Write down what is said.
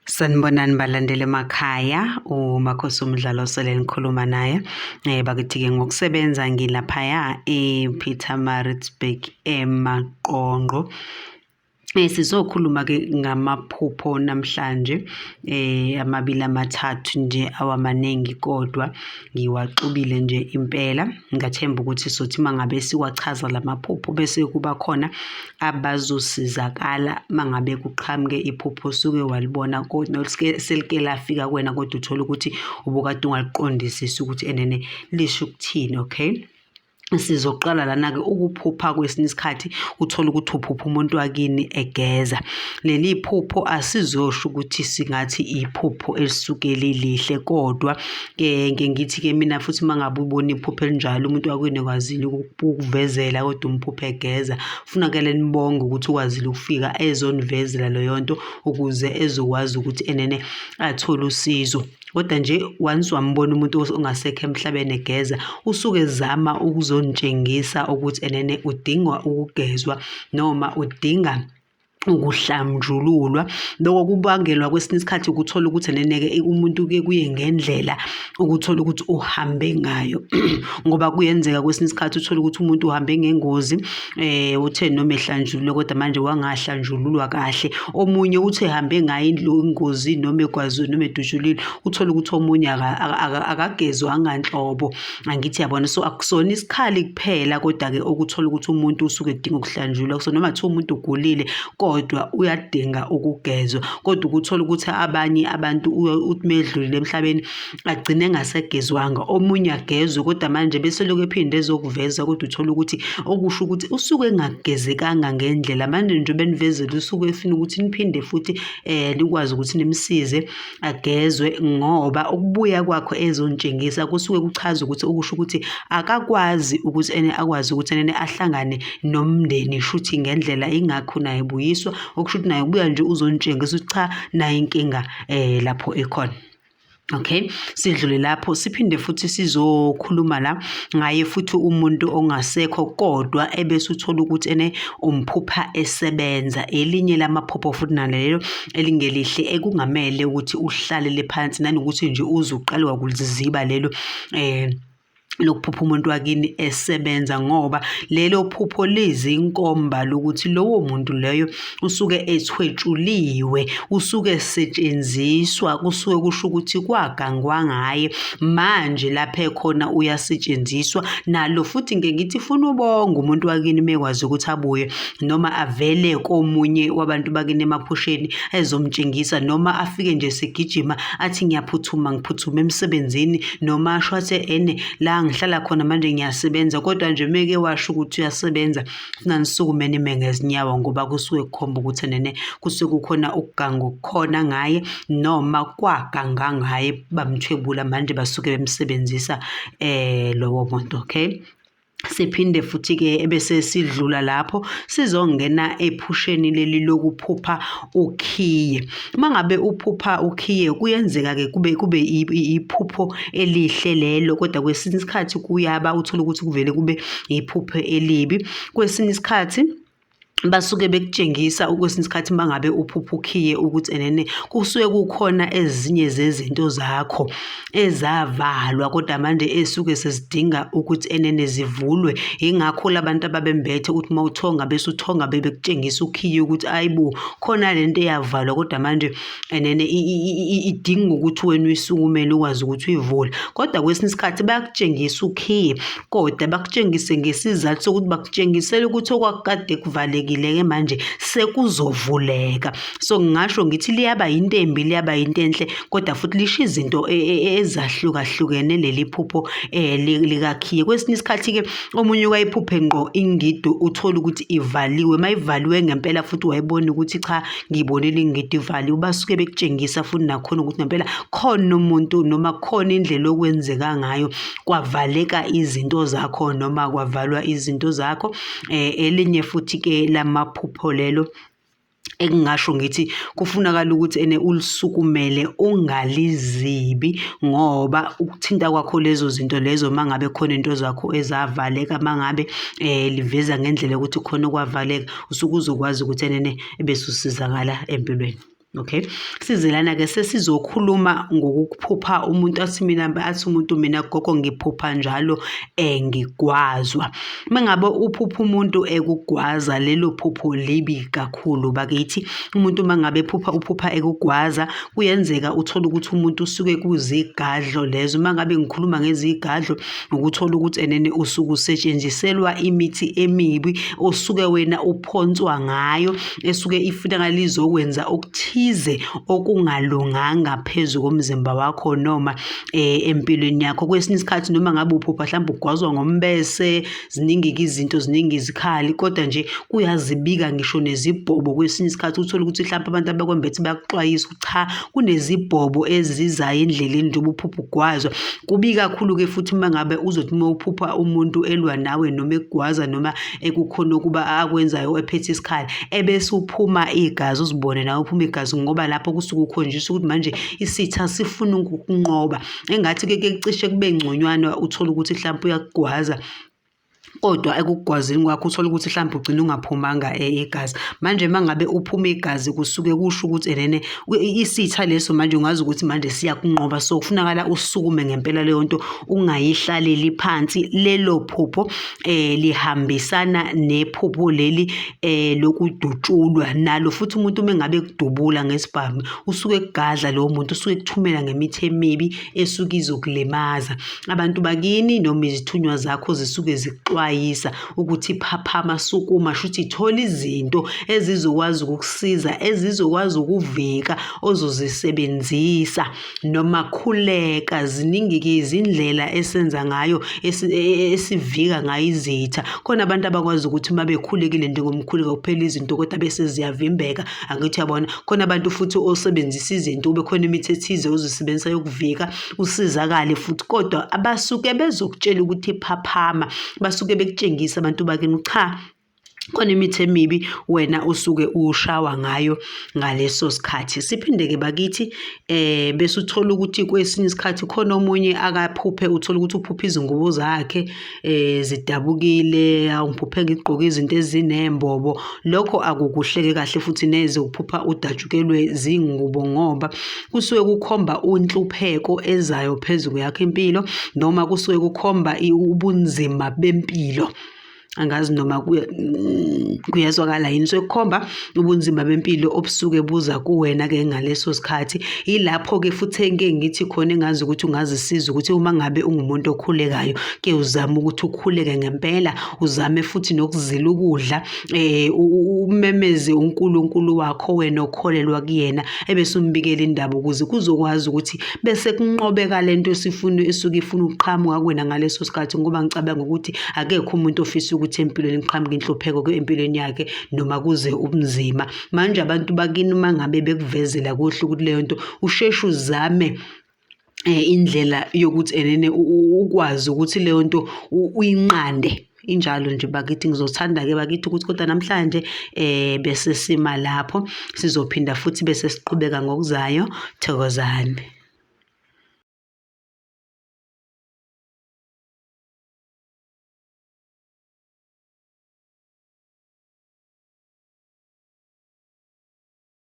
Sanibonani balandeli emakhaya, uMakhosi Umdlalo osele nikhuluma naye. Bakithi-ke ngokusebenza ngilaphaya ePietermaritzburg eMaqonqo. Sizokhuluma-ke ngamaphupho namhlanje, amabili amathathu nje awamaningi kodwa ngiwaxubile nje impela. Ngingathemba ukuthi sothi uma ngabe siwachaza la maphupho bese kuba khona abazosizakala uma ngabe kuqhamuke iphupho osuke walibona selike lafika kuwena kodwa uthole ukuthi ubukade ungaliqondisisi ukuthi enene lisho ukuthini, okay? Sizoqala lana-ke ukuphupha kwesinye isikhathi uthole ukuthi uphupha umuntu wakini egeza. Leli phupho asizosho ukuthi singathi iphupho elisuke lilihle kodwa ke ngike ngithi-ke mina futhi uma ngabe ubona iphupho elinjalo umuntu wakwenu ekwazile ukukuvezela kodwa umphupho egeza, funakele nibonge ukuthi ukwazile ukufika ezonivezela leyo nto ukuze ezokwazi ukuthi enene athole usizo. Kodwa nje once wambona umuntu ongasekho emhlabeni egeza, usuke ezama ukuzonitshengisa ukuthi enene udinga ukugezwa noma udinga ukuhlanjululwa. Lokho kubangelwa kwesinye isikhathi ukuthola ukuthi enene-ke umuntu kuye kuye ngendlela ukuthola ukuthi uhambe ngayo ngoba kuyenzeka kwesinye isikhathi uthole ukuthi umuntu uhambe ngengozi uthe noma ehlanjululwe kodwa manje wangahlanjululwa kahle. Omunye uthi ehambe ngayo ingozi noma egwaziwe noma edutshulile, uthole ukuthi omunye akagezwanga nhlobo. Angithi yabona, so akusona isikhali kuphela kodwa-ke okuthola ukuthi umuntu usuke edinga ukuhlanjululwa. So noma kuthiwa umuntu ugulile kodwa uyadinga ukugezwa, kodwa ukuthola ukuthi abanye abantu uthi uma edlulile emhlabeni agcine engasegezwanga. Omunye agezwe kodwa manje bese lokhu ephinde ezokuveza kodwa uthole ukuthi okusho ukuthi usuke engagezekanga ngendlela. Manje njengoba enivezela usuke efuna ukuthi niphinde futhi nikwazi ukuthi nimsize agezwe ngoba ukubuya kwakho ezontshengisa kusuke kuchaza ukuthi okusho ukuthi akakwazi ukuthi ene akwazi ukuthi ene ahlangane nomndeni shuthi ngendlela ingakho naye buyiswa okusho ukuthi naye ubuya nje uzontshengisa ukuthi cha naye inkinga lapho ekhona. Okay, sidlule lapho siphinde futhi sizokhuluma la ngaye futhi umuntu ongasekho kodwa ebese uthola ukuthi ene umphupha esebenza. Elinye lamaphupho futhi nalelo elingelihle ekungamele ukuthi uhlalele phansi nanokuthi nje uze uqale wakuliziba lelo lokuphupha umuntu wakini esebenza ngoba lelo phupho lizinkomba lokuthi lowo muntu leyo usuke ethwetshuliwe, usuke esetshenziswa, kusuke kusho ukuthi kwagangwa ngaye. Manje lapha ekhona uyasetshenziswa nalo futhi ngike ngithi funa ubonge umuntu wakini mekwazi ukuthi abuye noma avele komunye wabantu bakini emaphusheni ezomtshengisa noma afike nje segijima athi ngiyaphuthuma ngiphuthuma emsebenzini noma asho athi ene la ngihlala khona manje ngiyasebenza kodwa nje meke washo ukuthi uyasebenza funa nisukume nime ngezinyawo ngoba kusuke kukhomba ukuthi nene kusuke kukhona ukuganga okukhona ngaye noma kwaganga ngaye bamthwebula manje basuke bemsebenzisa lowo muntu. Okay, siphinde futhi-ke ebese sidlula lapho sizongena ephusheni leli lokuphupha ukhiye. Uma ngabe uphupha ukhiye kuyenzeka-ke kube kube iphupho elihle lelo kodwa kwesinye isikhathi kuyaba uthole ukuthi kuvele kube iphupho elibi. Kwesinye isikhathi basuke bekutshengisa kwesinye isikhathi uma ngabe uphupha ukhiye ukuthi enene kusuke kukhona ezinye zezinto zakho ezavalwa kodwa manje esuke sezidinga ukuthi enene zivulwe. Yingakho labantu ababembethe ukuthi uma uthonga bese uthonga bebekutshengisa ukhiye ukuthi ayibo khona lento eyavalwa kodwa manje enene idinga ukuthi wena uyisukumele ukwazi ukuthi uyivule. Kodwa kwesinye isikhathi bayakutshengisa ukhiye kodwa bakutshengise ngesizathu sokuthi bakutshengisela ukuthi okwakukade kuvalekile-ke manje sekuzovuleka. So ngingasho ngithi liyaba yinto embi, liyaba yinto enhle kodwa futhi lisho izinto ezahlukahlukene leli phupho likakhiye. Kwesinye isikhathi-ke omunye ukayiphuphe ngqo ingido uthole ukuthi ivaliwe, uma ivaliwe ngempela futhi wayibona ukuthi cha ngiyibonile ingido ivaliwe, basuke bekutshengisa futhi nakhona ukuthi ngempela khona umuntu noma khona indlela okwenzeka ngayo kwavaleka izinto zakho noma kwavalwa izinto zakho. Elinye futhi-ke lamaphupho lelo engingasho ngithi kufunakala ukuthi ene ulisukumele ungalizibi ngoba ukuthinta kwakho lezo zinto lezo uma ngabe khona into zakho ezavaleka, uma ngabe liveza ngendlela yokuthi khona okwavaleka, usuke uzokwazi ukuthi enene ebese usizakala empilweni. Okay, size lana-ke sesizokhuluma ngokuphupha umuntu athi mina athi umuntu mina gogo ngiphupha njalo ngigwazwa. Uma ngabe uphupha umuntu ekugwaza lelo phupho libi kakhulu bakithi. Umuntu uma ngabe ephupha uphupha ekugwaza kuyenzeka uthole ukuthi umuntu usuke kuzigadlo lezo. Uma ngabe ngikhuluma ngezigadlo ukuthola ukuthi enene usuke usetshenziselwa imithi emibi osuke wena uphonswa ngayo esuke ifunakala izokwenza okuthize okungalunganga phezu komzimba wakho noma empilweni yakho. Kwesinye isikhathi noma ngabe uphupha mhlawumbe ugwazwa ngombese, ziningi-ke izinto, ziningi izikhali kodwa nje kuyazibika ngisho nezibhobo kwesinye isikhathi uthole ukuthi mhlawumpe abantu abakwembethe bayakuxwayisa ukuthi cha kunezibhobo ezizayo endleleni njengoba uphupha ugwazwa. Kubi kakhulu-ke futhi uma ngabe uzothi uma uphupha umuntu elwa nawe noma ekugwaza noma ekukhona ukuba akwenzayo ephethe isikhali ebese uphuma igazi uzibone nawe uphuma igazi ngoba lapho kusuke ukhonjiswa ukuthi manje isitha sifuna ukukunqoba. Engathi-ke kuye kucishe kube ngconywana uthole ukuthi hlampe uyakugwaza kodwa ekugwazeni kwakho uthole ukuthi hlampe ugcine ungaphumanga igazi. Manje uma ngabe uphuma igazi kusuke kusho ukuthi enene isitha leso manje ungazi ukuthi manje siyakunqoba so kufunakala usukume ngempela leyo nto ungayihlaleli phansi. Lelo phupho lihambisana nephupho leli lokudutshulwa nalo futhi umuntu uma engabe ekudubula ngesibhamu usuke ekugadla lowo muntu usuke ekuthumela ngemithi emibi esuke izokulimaza. Abantu bakini noma izithunywa zakho zisuke zikuxwayisa ukuthi phaphama, sukuma, shuthi thola izinto ezizokwazi ukukusiza, ezizokwazi ukuvika ozozisebenzisa noma khuleka. Ziningi-ke izindlela esenza ngayo esivika ngayo izitha. Khona abantu abakwazi ukuthi uma bekhulekile nje ngomkhuleko kuphela izinto kodwa bese ziyavimbeka. Angithi uyabona? Khona abantu futhi osebenzisa izinto kube khona imithi ethize ozisebenzisa yokuvika usizakale futhi kodwa abasuke bezokutshela ukuthi phaphama, basuke bekutshengisa abantu bakini cha khona imithi emibi wena usuke ushawa ngayo ngaleso sikhathi. Siphinde-ke bakithi bese uthola ukuthi kwesinye isikhathi khona omunye akaphuphe uthole ukuthi uphupha izingubo zakhe zidabukile, hawu ngiphuphe ngigqoke izinto ezinembobo. Lokho akukuhle-ke kahle futhi neze ukuphupha udatshukelwe zingubo ngoba kusuke kukhomba unhlupheko ezayo phezu kweyakho impilo noma kusuke kukhomba ubunzima bempilo. Angazi noma kuyezwakala yini. So kukhomba ubunzima bempilo obusuke buza kuwena-ke ngaleso sikhathi. Yilapho-ke futhi engike ngithi khona engazi ukuthi ungazisiza ukuthi uma ngabe ungumuntu okhulekayo, ke uzame ukuthi ukhuleke ngempela, uzame futhi nokuzila ukudla, umemeze uNkulunkulu wakho wena okholelwa kuyena, ebese umbikela indaba ukuze kuzokwazi ukuthi bese kunqobeka le nto esifuna esuke ifuna ukuqhamuka kuwena ngaleso sikhathi ngoba ngicabanga ukuthi akekho umuntu ofisa ukuthi empilweni kuqhamuke inhlupheko empilweni yakhe noma kuze ubunzima. Manje abantu bakini uma ngabe bekuvezela kuhle ukuthi leyo nto usheshe uzame indlela yokuthi enene ukwazi ukuthi leyo nto uyinqande. Injalo nje bakithi ngizothanda-ke bakithi ukuthi kodwa namhlanje bese sima lapho sizophinda futhi bese siqhubeka ngokuzayo. Thokozani.